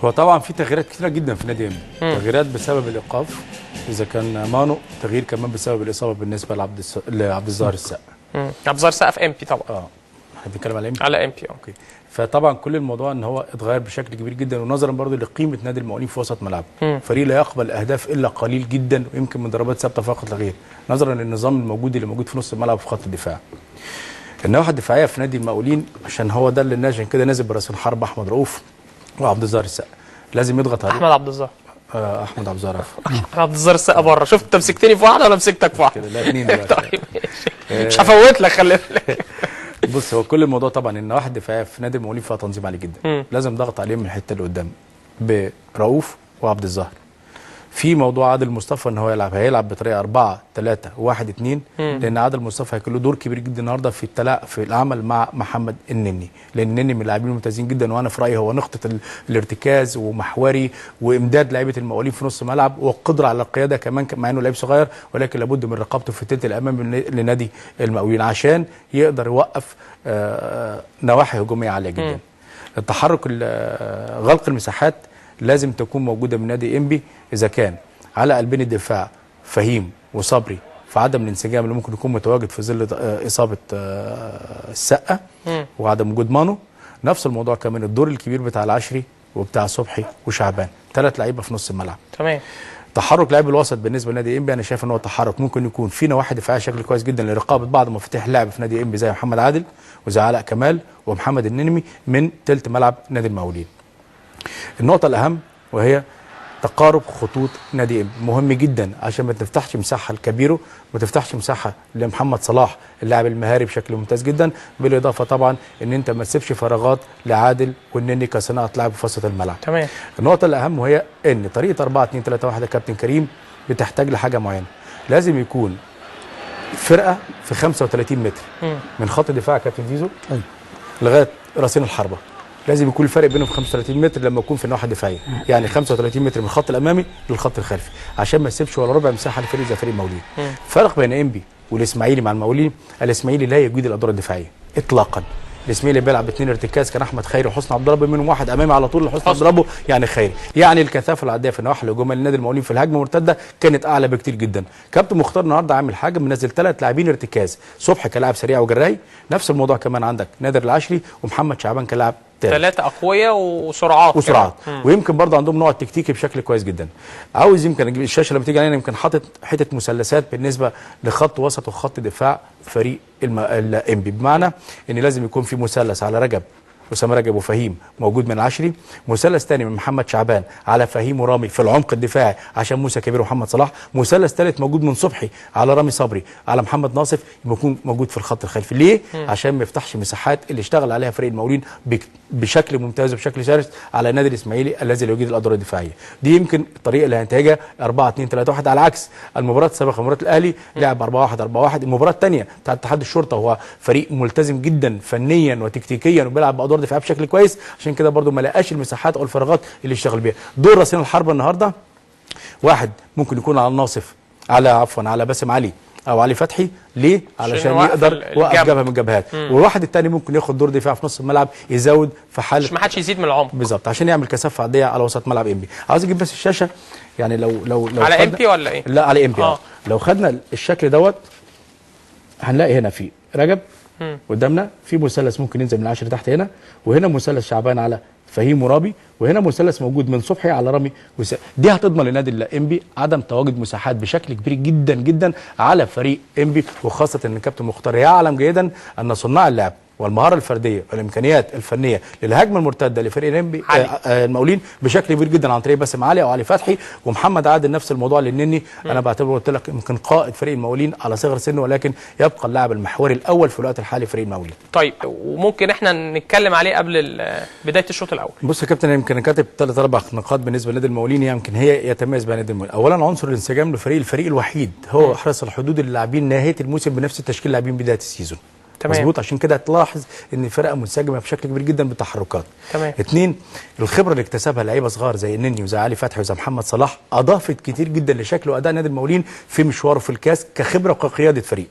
هو طبعا في تغييرات كثيرة جدا في نادي انبي، تغييرات بسبب الايقاف اذا كان مانو، تغيير كمان بسبب الاصابة بالنسبة لعبد الظاهر السقا. عبد الظاهر السقا في انبي طبعا. احنا بنتكلم على انبي. على انبي. okay. فطبعا كل الموضوع ان هو اتغير بشكل كبير جدا، ونظرا برضو لقيمة نادي المقاولين في وسط ملعبه، فريق لا يقبل اهداف الا قليل جدا ويمكن من ضربات ثابتة فقط لا غير، نظرا للنظام الموجود اللي موجود في نص الملعب وفي خط الدفاع. النواحي الدفاعية في نادي المقاولين عشان هو ده اللي عشان كده نازل براس الحرب احمد رؤوف وعبد الظاهر السقا، لازم يضغط عليه. احمد عبد الظاهر. احمد عبد الظاهر، عفوا. احمد عبد الظاهر السقا بره. شفت انت مسكتني في واحدة ولا مسكتك في واحدة؟ كده لا اثنين دلوقتي. طيب ماشي، مش هفوت لك، خلي بالك. بص، هو كل الموضوع طبعا النواحي الدفاعية في نادي المقاولين فيها تنظيم عالي جدا، لازم ضغط عليهم من الحتة اللي قدام برؤوف وعبد الظاهر. في موضوع عادل مصطفى ان هو هيلعب بطريقة 4 3 1 2، لان عادل مصطفى هيكون له دور كبير جدا النهارده في في العمل مع محمد النني، لان النني من اللاعبين الممتازين جدا، وانا في رايي هو نقطة الارتكاز ومحوري وامداد لعيبة المقاولين في نص الملعب والقدرة على القيادة كمان، مع انه لعيب صغير ولكن لابد من رقابته في الثلث الامامي لنادي المقاولين عشان يقدر يوقف نواحي هجومية عالية جدا. التحرك، غلق المساحات لازم تكون موجودة من نادي انبي، اذا كان على قلبين الدفاع فهيم وصبري، في عدم الانسجام اللي ممكن يكون متواجد في ظل اصابه السقا وعدم وجود مانو. نفس الموضوع كمان الدور الكبير بتاع العشري وبتاع صبحي وشعبان، 3 لعيبة في نص الملعب. تمام. تحرك لاعب الوسط بالنسبة لنادي انبي انا شايف ان هو تحرك ممكن يكون في نواحي دفاعية شكل كويس جدا لرقابه بعض مفاتيح اللعب في نادي انبي زي محمد عادل وزي علاء كمال ومحمد الننمي من ثلث ملعب نادي المقاولين. النقطة الأهم وهي تقارب خطوط نادي انبي، مهم جدا عشان ما تفتحش مساحة لكبيرو، ما تفتحش مساحة لمحمد صلاح اللاعب المهاري بشكل ممتاز جدا، بالإضافة طبعا إن أنت ما تسيبش فراغات لعادل والنني كصناعة لعب في وسط الملعب. تمام. النقطة الأهم وهي إن طريقة 4 2 3 1 يا كابتن كريم بتحتاج لحاجة معينة، لازم يكون فرقة في 35 متر من خط دفاع كابتن زيزو لغاية راسين الحربة، لازم يكون الفرق بينهم 35 متر لما يكون في الناحية الدفاعية، يعني 35 متر من الخط الامامي للخط الخلفي عشان ما يسيبش ولا ربع مساحة لفريق زي فريق المقاولين. فرق بين انبي والاسماعيلي مع المقاولين، الاسماعيلي لا يجيد الادوار الدفاعية اطلاقا. الاسماعيلي بيلعب باثنين ارتكاز، كان احمد خيري وحسني عبد ربه، منهم واحد امامي على طول لحسني عبد ربه يعني خيري، يعني الكثافة العادية في النواحي الهجومية لنادي المقاولين في الهجمة المرتدة كانت اعلى بكتير جدا. كابتن مختار النهارده عامل حاجة، منزل 3 لاعبين ارتكاز، صبحي كلاعب سريع وجراي، نفس الموضوع كمان عندك نادر العشري ومحمد شعبان كلاعب 3 اقوياء وسرعات وسرعات، ويمكن برضه عندهم نوع التكتيكي بشكل كويس جدا. عاوز يمكن اجيب الشاشة لما تيجي علينا، يمكن حاطط حتة مثلثات بالنسبة لخط وسط وخط دفاع فريق الانبي، بمعنى ان لازم يكون في مثلث على رجب اسامة رجب وفهيم موجود من العشري، مثلث ثاني من محمد شعبان على فهيم ورامي في العمق الدفاعي عشان موسى كبير ومحمد صلاح، مثلث ثالث موجود من صبحي على رامي صبري على محمد ناصف يكون موجود في الخط الخلفي. ليه؟ عشان ما يفتحش مساحات اللي اشتغل عليها فريق المقاولين بشكل ممتاز وبشكل شرس على نادي الاسماعيلي الذي لا يجيد الادوار الدفاعية. دي يمكن الطريقة اللي هينتهجها 4 2 3 1، على عكس المباراة السابقة مباراة الاهلي لعب 4 1 4 1. المباراة الثانية بتاعت اتحاد الشرطة هو فريق ملتزم جدا فنيا وتكتيكيا وبيلعب بادوار دفاعية بشكل كويس، عشان كده برضو ما لقاش المساحات او الفراغات اللي يشتغل بيها. دور راسين الحربة النهارده واحد ممكن يكون على الناصف، على عفوا على باسم علي او علي فتحي، ليه؟ علشان يقدر وقف جبهة من الجبهات، والواحد الثاني ممكن ياخد دور دفاع في نص الملعب يزود في حاله مش ما حدش يزيد من العمق بالظبط عشان يعمل كثافة عادية على وسط ملعب انبي. عاوز اجيب بس الشاشة يعني لو على انبي ولا ايه؟ لا على انبي. لو خدنا الشكل دوت هنلاقي هنا في رجب قدامنا، في مثلث ممكن ينزل من 10 تحت هنا، وهنا مثلث شعبان على فهيم ورامي، وهنا مثلث موجود من صبحي على رامي دي هتضمن لنادي الانبي عدم تواجد مساحات بشكل كبير جدا جدا على فريق انبي، وخاصة ان كابتن مختار يعلم جيدا ان صناع اللعب والمهاره الفردية والامكانيات الفنية للهجمه المرتدة لفريق الانبي المقاولين بشكل كبير جدا عن طريق باسم علي او علي فتحي ومحمد عادل. نفس الموضوع للنني، انا بعتبره قلت لك يمكن قائد فريق المقاولين على صغر سنة، ولكن يبقى اللاعب المحوري الاول في الوقت الحالي فريق المقاولين. طيب وممكن احنا نتكلم عليه قبل بداية الشوط الاول. بص يا كابتن، يمكن كاتب 3 4 نقاط بالنسبة لنادي المقاولين يمكن هي يتميز بها نادي المقاولين. اولا عنصر الانسجام للفريق، الفريق الوحيد هو حرس الحدود اللي لاعبين نهاية الموسم بنفس التشكيل لاعبين بداية ال season. مظبوط، عشان كده تلاحظ ان الفرقة منسجمه بشكل كبير جدا بالتحركات. تمام. اثنين، الخبرة اللي اكتسبها لعيبة صغار زي النني وزي علي فتحي وزي محمد صلاح اضافت كتير جدا لشكل واداء نادي المقاولين في مشواره في الكاس كخبرة وكقياده فريق.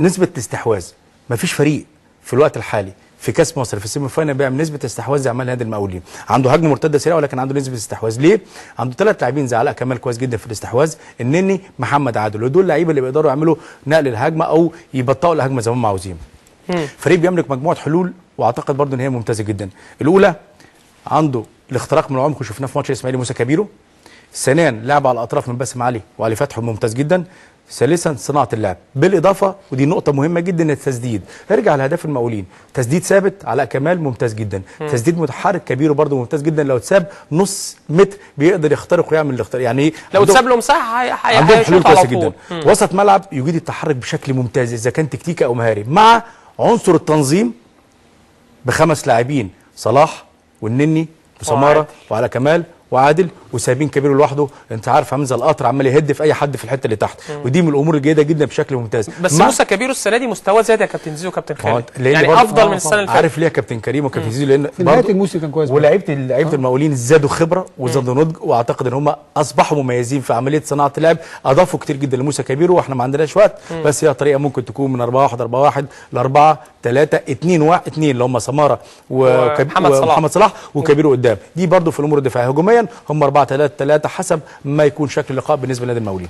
نسبه الاستحواذ، مفيش فريق في الوقت الحالي في كاس مصر في ال semi final بيعمل نسبه استحواذ زي عمال نادي المقاولين. عنده هجمة مرتدة سريعة ولكن عنده نسبه استحواذ. ليه؟ عنده 3 لاعبين زي علاء كمال كويس جدا في الاستحواذ، النني، محمد عادل، ودول لعيبة اللي بيقدروا يعملوا نقل الهجمة او يبطئوا الهجمة زي ما هم عاوزين. فريق بيملك مجموعة حلول واعتقد برضو ان هي ممتازة جدا. الاولى عنده الاختراق من العمق وشفناه في ماتش الاسماعيلي موسى كبيرو. ثانيا لعب على الاطراف من باسم علي وعلي فتحي ممتاز جدا. ثالثا صناعة اللعب، بالاضافة ودي نقطة مهمة جدا التسديد. ارجع لهدف المقاولين، تسديد ثابت علاء كمال ممتاز جدا، تسديد متحرك كبيرو برده ممتاز جدا، لو اتساب نص متر بيقدر يخترق ويعمل الاختراق، يعني لو اتساب له مساحة عندهم حلول كويسة جدا. وسط ملعب يجيد التحرك بشكل ممتاز اذا كان تكتيكي او مهاري، مع عنصر التنظيم ب5 لاعبين، صلاح والنني وسماره وعلاء كمال وعادل، وسايبين كبيرو لوحده. انت عارف عامل زي القطر عمال يهد في اي حد في الحتة اللي تحت. ودي من الامور الجيدة جدا بشكل ممتاز. بس موسى كبيرو السنة دي مستواه زاد يا كابتن زيزو وكابتن خالد، يعني افضل من السنة اللي فاتت. عارف ليه يا كابتن كريم وكابتن زيزو؟ لان في نهاية الموسم كان كويس، ولاعيبه المقاولين زادوا خبره وزادوا نضج، واعتقد ان هم اصبحوا مميزين في عملية صناعة اللعب، اضافوا كتير جدا لموسى كبيرو. واحنا ما عندناش وقت، بس هي طريقه ممكن تكون من 4 1 4 1 ل 4 3 2 1 2 اللي هم سماره ومحمد صلاح وكبيرو قدام. دي برضو في الامور الدفاعية. هجوميا هم 4 3 3 حسب ما يكون شكل اللقاء بالنسبة لنادي المقاولين.